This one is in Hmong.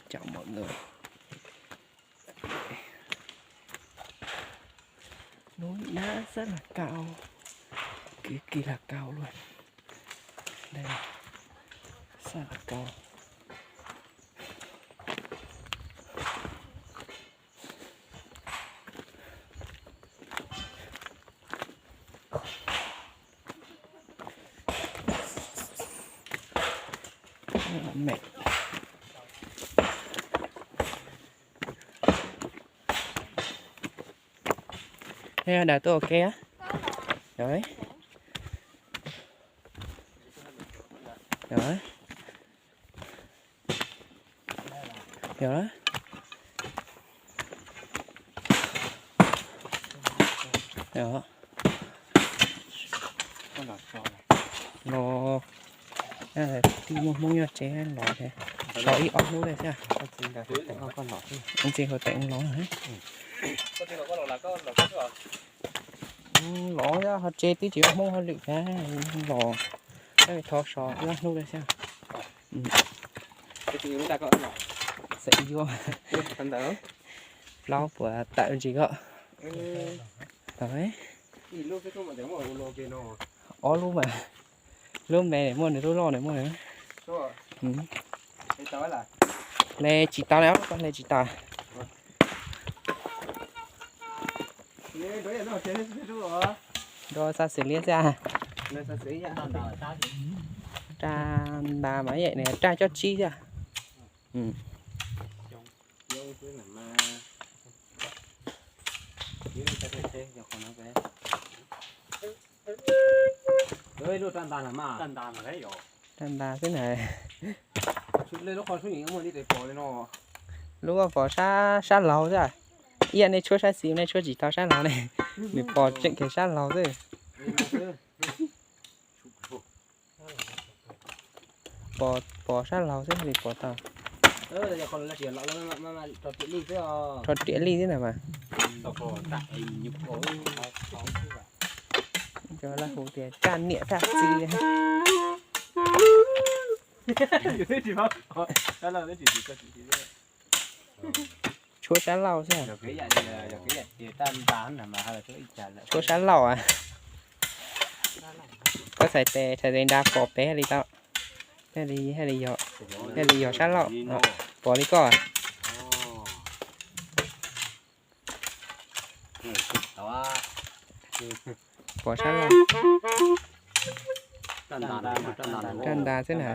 Chào mọi người. Núi đá rất là cao, cực kỳ là cao luôn. Đây, rất là cao. Mệt. Thế đào tôi ok á. Rồi. Rồi. Rồi đó. Rồi. Los, twb muaj Hmoob nyob tsev los, so ib ob hnub li xwb. Ntxim hauv teem los. Los ho tsev twb tsis muaj Hmoob hauj lwm thiab, los thov so ib ob hnub li xwb. Xav yuav plaub puas tawm ntsis ko. Ob lub mas, lub me muaj nws, lub loj nws muaj. Hle tsis tau li, koj hle tsis tau. Nrog xa xws li xwb. Raj ntas mas yam nws raj coj tsib xwb. Raj ntas xwb na. Lub pom sab sab laug xwb. Ib yam nej tshuab sab xis, nej tshuab tsis tau sab laug ne. Nws pom tseem kiag sab laug xwb. Pom sab laug xwb li pom tau. Rho riam li xwb na mas. Cov lawv hu tias raj niam raj txiv. Tshuab sab laug xwb. Tshuab sab laug a. Koj txhais tes, txhais tes nrad pom pem li tau. Thiaj li yog sab laug. Pom li koj. Pom sab laug. Raj ntas xwb na.